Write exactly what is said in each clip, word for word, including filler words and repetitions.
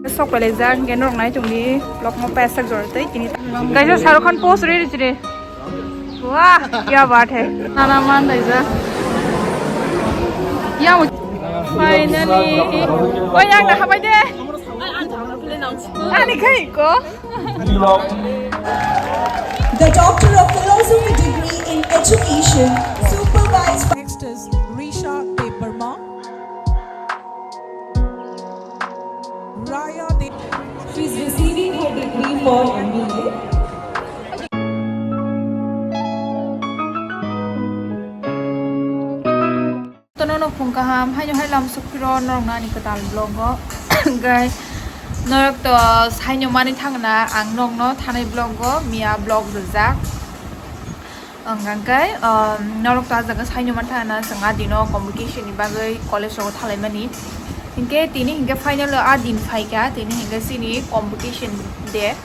Sok pele jak, hingke norok nai tongdi, vlog mo paisa jora tei tini. Kaisa Shahrukh Khan post riri chiri. Wah, kya baat hai. Nana man dai jak. Ya mo. Finally. Oi, yang dah habai de. Ani khai ko. The Doctor of Philosophy degree in Education, supervised by Next is Risha Debbarma. Raya De- She is receiving her degree for M B A. Tono no phung kaham, haino hai lam sukhiro norok nani kwtal vlog o. Guys, norok to saino mani thangna ang nokno thanai vlog o, miya vlog rijak. Ang hingke, um, norok to ah jaga saino man thangna, chwng ah dino convocation ni bagwi college rogo thalaimani. Hingke tini hingke final o ah din phaikha, tini hingke chini convocation day.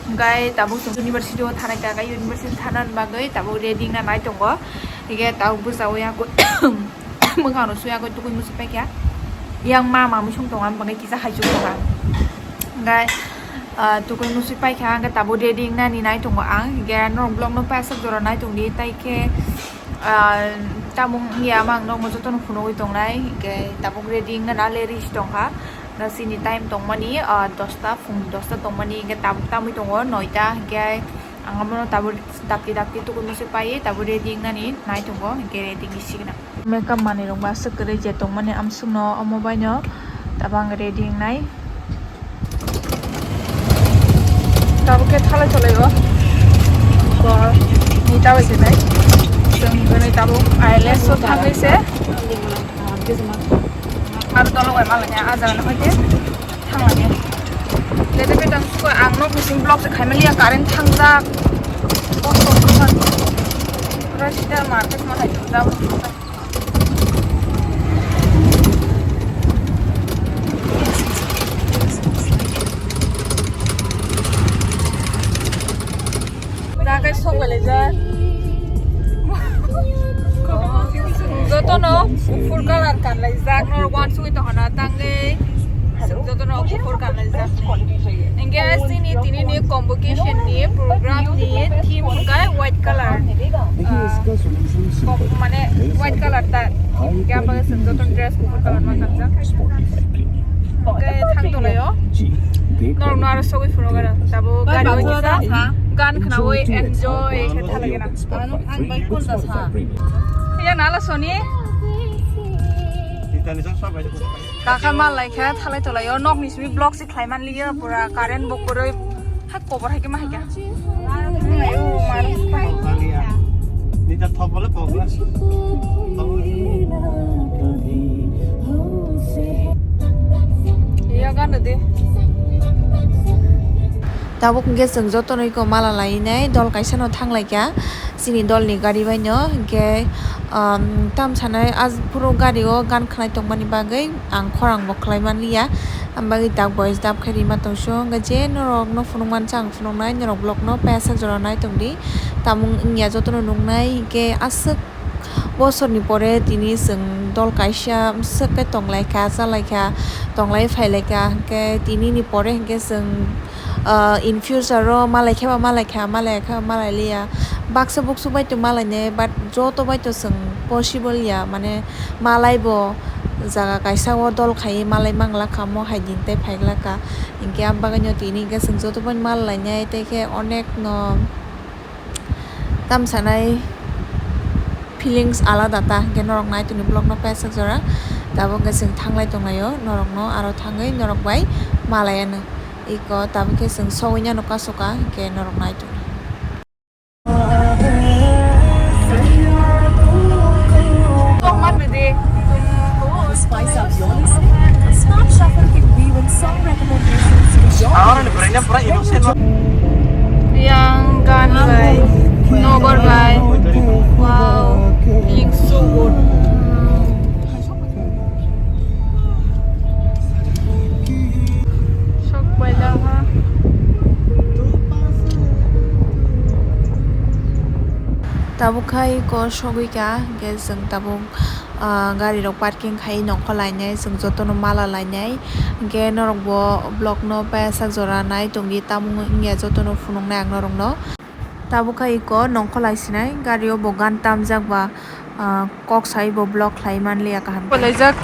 Hingke tabuk chwng university o thanai kha, hingke university thana bagwi tabuk ready wngna nai tongo. Hingke tabuk bwsao yakui mwkhang rok sui yakui tukui muchung paikha. Yang ma mamui song tongo, ang bagwi kisa haichuk tongo ang. Hingke, ah, tukui muchung paikha, hingke tabuk ready wngnani nai tongo ang. Hingke norok vlog no paisa jora nai tongdi, tai khe, ah, tamung wngya ma ang nokno jotono phunugui tongnai. Hingke tabuk ready wngna na le rich tongkha. Na chini time tongmani, ah, dosta, phung dosta tongmani, hingke tabuk tamui tongo noita, hingke ang omono tabuk dapti dapti tukui muchung paiwi tabuk ready wngnani nai tongo, hingke ready wngwi signa. Makeup manwi rok ba aswk kwrwi je tongmani amsukno omo baino tabuk ang ready wngnai. Tabuk khe thalai thalai o kor ni tabuk khe nai. Chwng gwnwi tabuk eyelash o thangwi se. Aro dolo bai malanya ah jaga no hoite thanglanya. Lede betan suko ang nok bising block se khaimaliya current thangjak. Pura sida market ma hai thangjak. Dakai sok belai jak. Jotono kufur colour kanlai jak, nor wansugwi tongkha na tangwi. Jotono kufur kanlai jak. Hingke chini tini ni convocation ni program ni theme hingke white colour. Ah, kom-, mane white colour ta theme hingke ang bagwi chwng jotono dress kufur colour ma kanjak. Hingke thang tolai o. Norok no aro sogwi phuru gara. Tabo gari o kisa gan khnawi enjoy khe thalai gana. Ano ang bai kol da sa. Yang nala soni. Kakha mal lai kha thalai tolai o, nok ni simi vlog si khlai man liya, pura current bo kwrwi. Hak kobor hai khe ma hai kha. Nita thop bole pokla. Ya gan de. Tabuk hingke chwng jotono eko mala lainai dol kaisa no thanglaikha chini dol ni gari bai no, hingke, um, tam sanai ah phuru gari o gan khnai tongmani bagwi ang khorang bo khlai manliya, ang bagwi tak boys dap khe rima tongso, hingke je norok no phunuk mansa ang phunuknai, norok vlog no payasajora nai tongdi, tamung wngya jotono nuknai, hingke aswk bosorni pore tini chwng dol kaisa swk khe tonglaikha, chalaikha, tonglai phailaikha, hingke tinini pore hingke chwng, ah, in future o malaikhe ba malaikha, malaikhe ba malailiya. Baksa buksu bai to malainai, but joto bai to chwng possible ya, mane malaibo jaga kaisa o dol khaiwi malai manglakha, mo hai din tei phaiglakha. Hingke ang bagwino tini hingke chwng joto bai malainai, tei khe onek no. Tam sanai feelings alada ta, hingke norok nai tongni vlog no paisa jora. Tabuk hingke chwng thanglai tonglaio, norok no aro thangwi norok bai malai ano. Iko tabuk khe chwng sogwi nano kasoka, hingke norok nai tongdi. Spice up your listening. Smart Shuffle can weave in song recommendations to your Yang gan bai, nobar bai. Wow, feeling so good. Sok bai lang ha. Tabuk khai kor sogwi ka, hwnkhe chwng tabuk, ah, gari rok parking khai nongkhor lainai, chwng jotono mala lainai, hwnkhe norok bo vlog no paisak jora nai tongdi, tamo wngya jotono phunuknai ang norokno. Tabuk khai kor nongkhor laisinai, gari o bo gan tamjak ba, ah, kok sai bo vlog khlai manliya kaham. Polaijak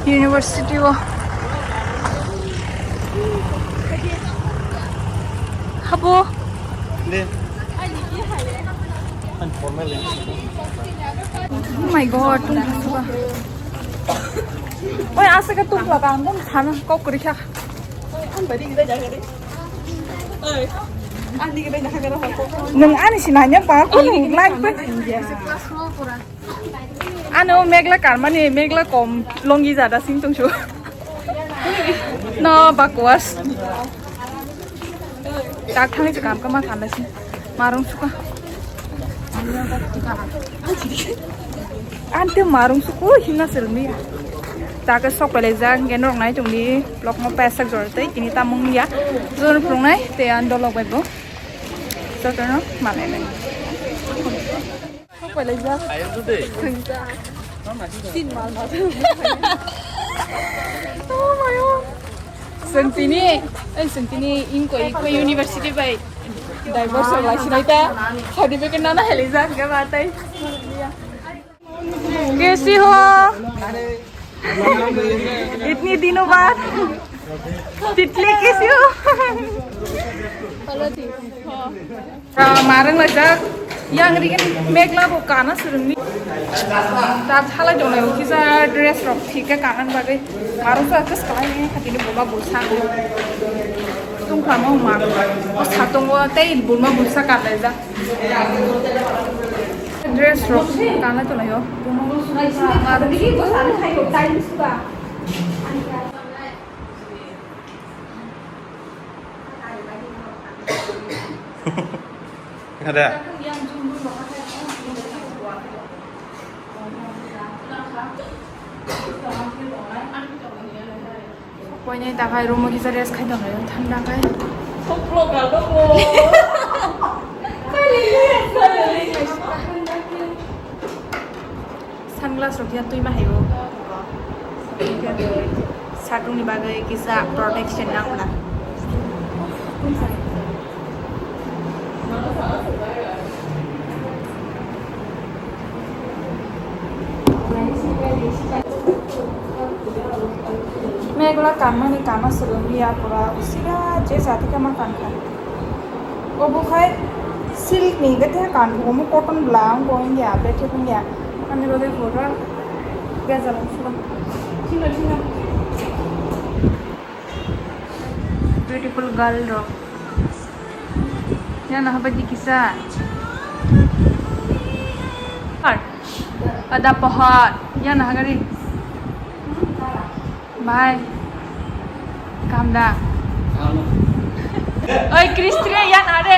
university o. Habo. De. Oh my God, tungkha suka. Oi, asa ka tungkha ka, ang tong sana kok kori kha. Nung ani sinanya pa, kung like pe. Ano megla karmani, megla kom longi jada sing tongsu. No, bakwas. Tak thangni se kam kama kanda si. Marung suka. Ante marung suku hina selmi. Tak sok pele jang genok nai tungdi. Blok mo pesak jor tei tini tamung ya. Jor prung nai te an dolok bai bo. Jotono malai nai. Sok pele jang. Tin mal mal. Oh my God. Sentini, eh, sentini ingko iko university bai divorce lai sinai ta. Certificate nana heli jang ke batai. कैसी हो? इतनी दिनों बाद तितली कैसी हो? Marung lajak yang rigin megla bo kana surungni. Ta thala jonai kisa dress rok thik ke kana bagwi. Marung sa kes kalai ni khatini buma busa. Tung khlama ma. O satung o tei buma busa kana ja. Dress rok kana to layo. Ada. Poinai takhai room o kisa rest khai tongo, thanda khai. Soklo galdo ko. Sunglass rok ya twi ma hayo. Satung ni bagwi kisa protection nang na. Megla kanmani kana swrwngya pura usira je jati khe ma kankha. Obo khai silk ni gete kankha omo cotton bla wngkha wngya bethe wngya ani bagwi pura bejal wngkha. Beautiful girl rok. Yana habai di kisa. Ada pohor. Yana hagari. Bye. Kam da. Oi, Kristri yana de.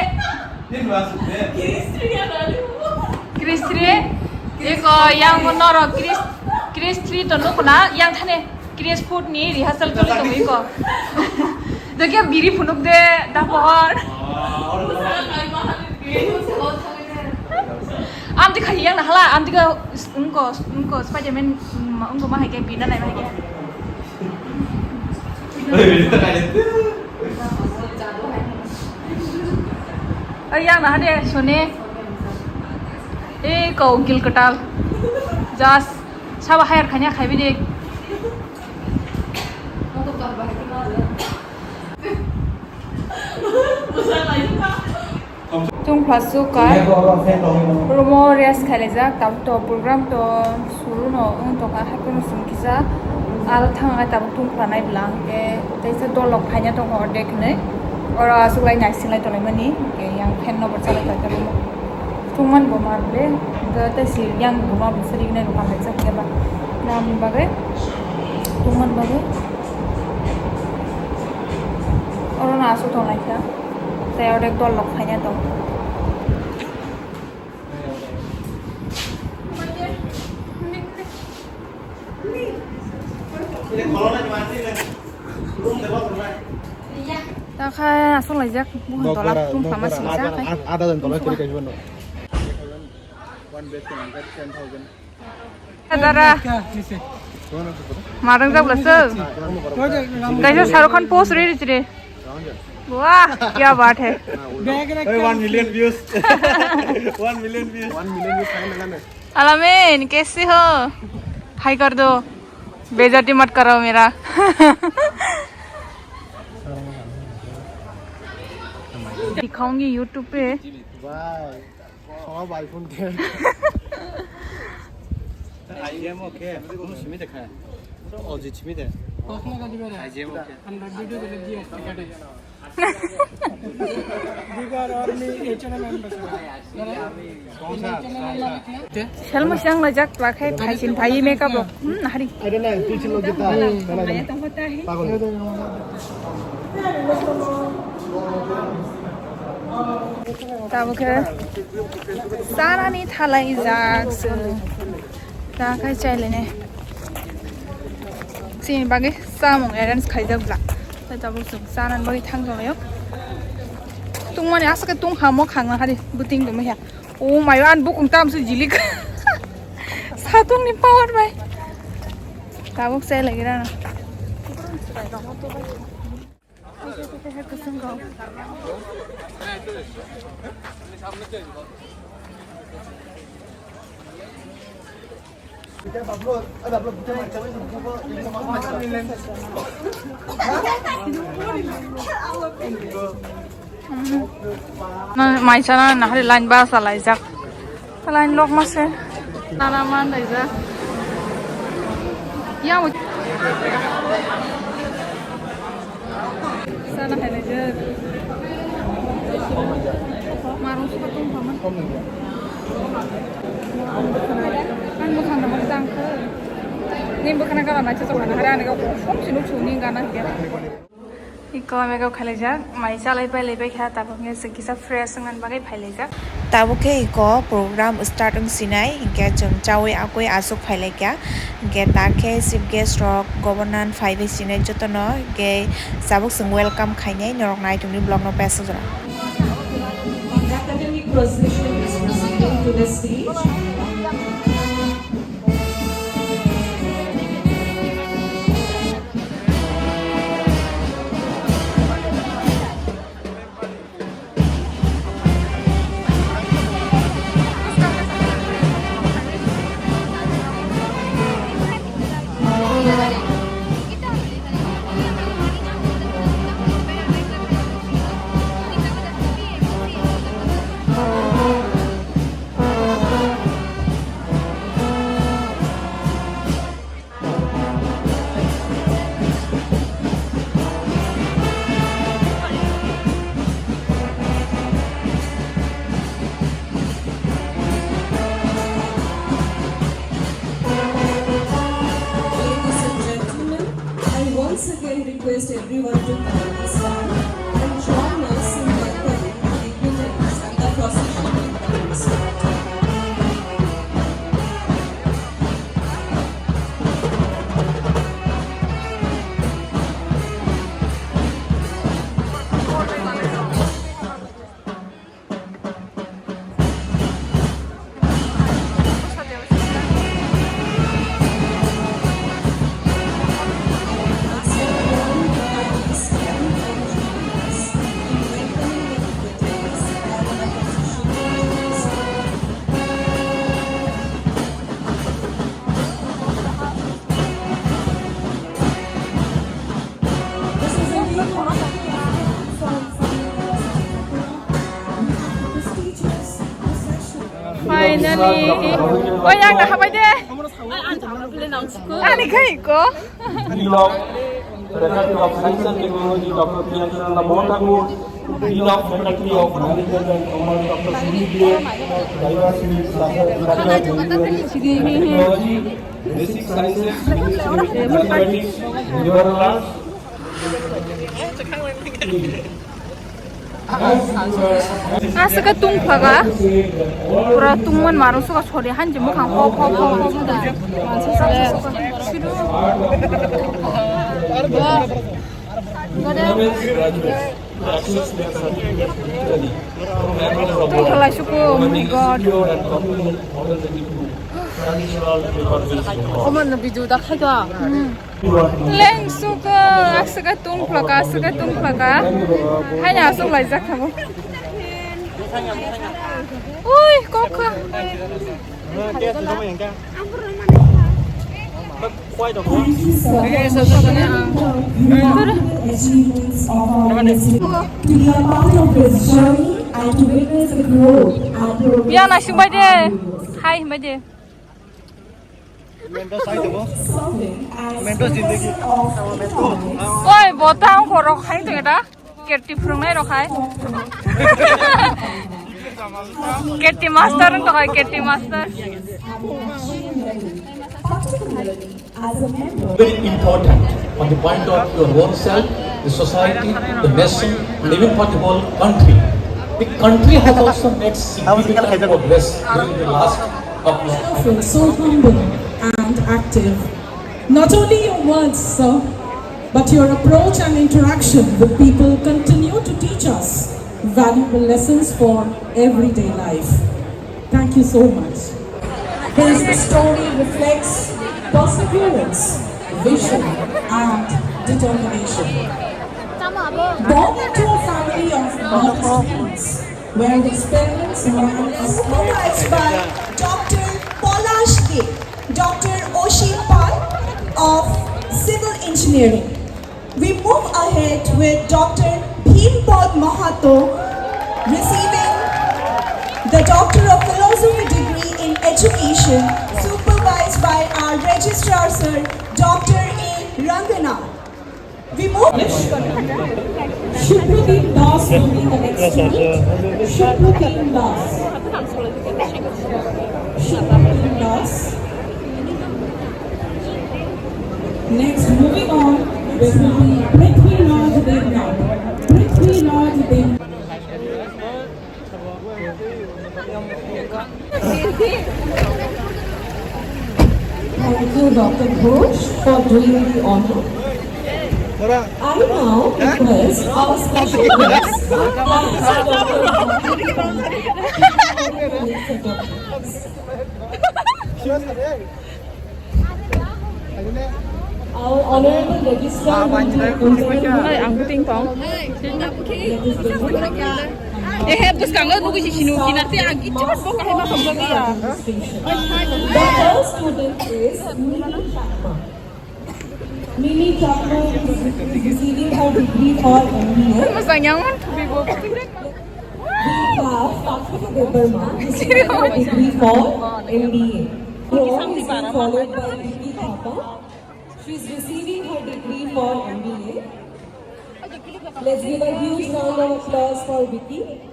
Kristri. Eko yang noro Kris Kristri to nukuna yang thane. Chris food ni rehearsal choli tongo iko. Dokhe biri phunuk de da pohor. Amti khai yang nahala, amti ka ungko ungko Spiderman ungko ma hai ke bina nai ma hai ke. Ay yang nahade sone. Eh kau gil ketal. Jas sabo hire khanya khai bide. Chung plasuk kai. Room o rest khailajak, tam to program to suru no wng tongkha, haikhe sung kisa aro thang ai tabuk tung phlanai bwla hwnkhe teisa dolok phaina tongkha ordek hinwi. Oro aswk lai naising lai tonglaimani, hwnkhe yang fan no bo chalai tongkha room o. Tungmani bo mar ble, hwnkhe tei si yang buma bo sari gnai rok hambai chak ya ba. Namni bagwi, tungmani bagwi. Oro no aswk tong lai kha. Tei oro dol rok phaina tong. Ta kha aswk laijak, buhan tola tung phama singsa khai. Ada dan tola kiri kaisa no. Dara. Marang jak bwlasa. Kaisa Shahrukh Khan pose riri chiri. Wah, kya baat hai. Hey, one million views. One million views. One million views hai na. Alamin, kaise ho? Hi kar do. Bejati mat karo mera. Dikhaungi YouTube pe. Bye. Solo ba iPhone ten. I G M okay. Kunu simi de kha. O ji simi de. I G M okay. Selma siang lajak pakai phaisin phai makeup rok. Hmm, hari. I don't know, teaching lo kita. Pagol. Tabuk khe chanani thalai jak se. Ta khai chai lene. Chini bagwi samung arrange khaijak bla. Tabuk chwng chanani bagwi thang jong laio. Tungmani aswk khe tungkha mo khangna hari buting tongma khe. Oh my god, bukung tam su jilik. Satungni power bai. Tabuk chai lagi rana. Maisana nahari line ba salaijak. Line lok mase. Nana man daijak. Ya. Sana hai le jer. Marung suka tung paman. Ang bukhang na tang khe. Nim bukhang na kala na chesok na hari ani ko kom sinu chuni gana hiya. Iko makeup khalaijak, mai chalai pai laipai kha, tabuk khe chwng kisa fresh wngna bagwi phailaijak. Tabuk khe iko program start wng sinai, hinkhe chwng chaui akui aswk phailaikha. Hinkhe takhe chief guest rok, governor phaibai sinai jotono, hinkhe tabuk chwng welcome khainai norok naitongni vlog no pesajora. The academic procession is proceeding to the stage. Ladies and gentlemen, I once again request everyone to kindly stand and join us in welcoming the dignitaries and the procession leaders. Finally. Oi, ang nahabai de. Ani khai ko. Dean of Faculty of Science and Technology, Doctor Priyanka Nanda Mohan Thakur, Dean of Faculty of Management and Commerce, Doctor Sudip Dey, Diversity Cluster, Department of Technology, Basic Sciences, Mathematics, Liberal Arts. Aswk khe tungphaga, pura tungmani marung soka sori hanji mukhang kok kok kok kok. Tongthalai suku, oh my God. Omo no video da khai da. Leng suku, aswk tung phlaka, aswk tung phlaka. Haino aswk laijak thango. Ui, kok kha. Thank you, sir. Achievements of our university. To be a part of this journey and to witness the growth and progress. Ya, naising bai de. Hai, bai de. Oi, botang khorok hai to eta. Kerti phwrwngnai rok hai. Kerti master wng tong hai, Kerti master. Very important on the point of your own self, the society, the nation, and even for the whole country. The country has also made significant progress during the last couple of So humble and active. Not only your words, sir, but your approach and interaction with people continue to teach us valuable lessons for everyday life. Thank you so much. His story reflects perseverance, vision, and determination. Born into a family of modest means, where his parents ran a small Supervised by Doctor Polash Dey, Doctor Oshim Pal of Civil Engineering. We move ahead with Doctor Bhimpad Mahato receiving the Doctor of Philosophy degree in Education, supervised by our Registrar Sir, Doctor A Ranganath. We move. Shubhradeep Das will be the next student. Shubhradeep Das. Shubhradeep Das. Next, moving on, this will be Prithviraj Devnath. Prithviraj Devnath. Thank you, Doctor Ghosh, for doing the honor. I now request our special guest, Doctor Our honorable registrar will be presenting Hai, ang puting tong. Ehe, bwskango nugwi si sinu kinarte ang kichu bo kahima somjagwi ya. The first student is Mimi Chakma. Mimi Chakma is receiving her degree for M B A. Bwsang yang man thubi bo. We have Sakshita Debbarma, receiving her degree for M B A. Role is being followed by Vicky Thapa. She's receiving her degree for M B A. Let's give a huge round of applause for Vicky.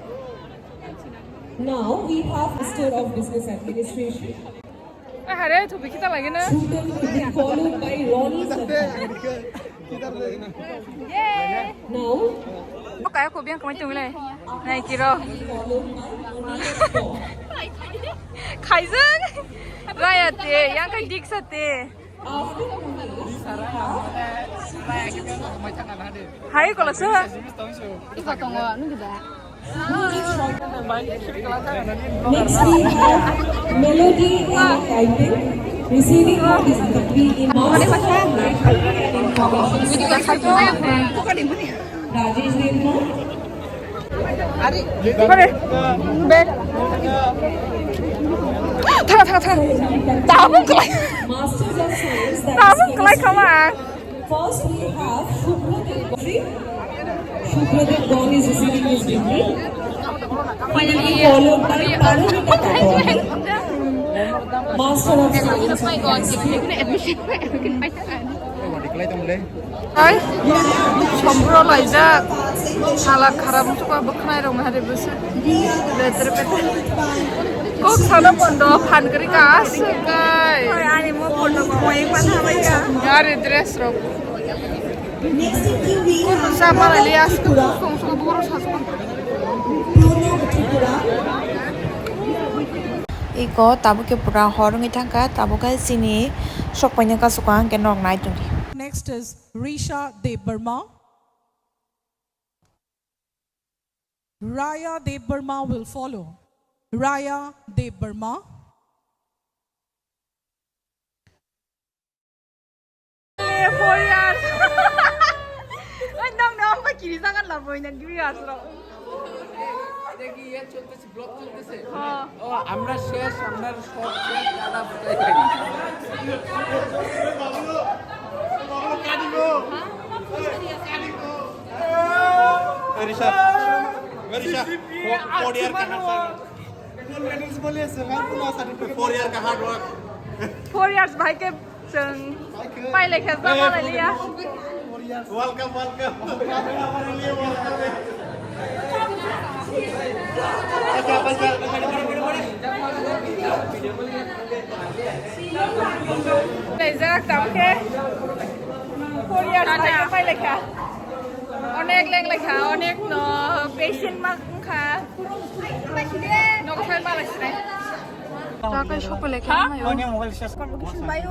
Now we have Minister of Business Administration. Ahare, thubi kita lagi na. Shooting will be followed by Ronnie Sarkar. Now, Kaya ko biang kamai tong le. Nai kiro. Khaijak. Raya te, yang kai dik sa te. Hai, kolak sa. Iko tongo, nung gida. Next we have Melody and Kaipin receiving her degree in Master of Information Science. Rajesh Devmon. Are, bag. Tha, tha, tha. Tabung kalai. Masters of Science, that is Tabung kalai chemistry. Khama. First, we have Shubhradeep Ghosh. Shubhradeep Ghosh is receiving his degree. He will be followed by Paromita Tatwani, Master of Science in Chemistry. Hai, sombro laijak, hala kharap wngsuka bwkhnai rok hari bwswk. Letre petre. Kok sana pondo phan kari ka aswk kai. Ani mo pondo ko mo ek patha bai ka. Gari dress rok. Next in queue we have Sama Pronob lias Tripura. Kung sung buru sa sung. Pronob Tripura. Iko tabuk ke pura hor wngwi thangkha, tabuk hai chini sok paina kasukha hwnkhe nok nai tongdi. Next is Risha Debbarma. Raya Debbarma will follow. Raya Debbarma. Four years. Oy, nang na, ang ba kiri sangan la boy na, three years lo. এটা কি ইয়ে চলতেছে, ব্লগ চলতেছে? হ্যাঁ। ও, আমরা শেষ, আমরা সব শেষ, দাদা কোথায় যাই? ঋষভ, ঋষভ, ফো-, ফোর ইয়ার কা হার্ড ওয়ার্ক। ফোর ইয়ার কা hard work. Four years bhai ke chwng pailai kha, jama lailiya. Welcome, welcome. Laijak tamo khe four years bhai ke pailai kha. Onek leng lai kha, onek no patient ma wng kha. Nok sai ma lai sinai. Takai sokole kha. Ani mobile ses. Convocation bayo.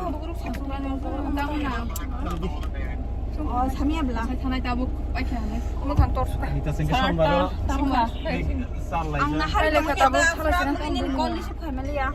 Oh, samia bla. Sai thanai tabuk pai kha nai. Mo than tor suka. Ani ta sengke sombar. Tabuk. Sar lai. Ang na hai le kha tabuk. Ini call receive khai maliya.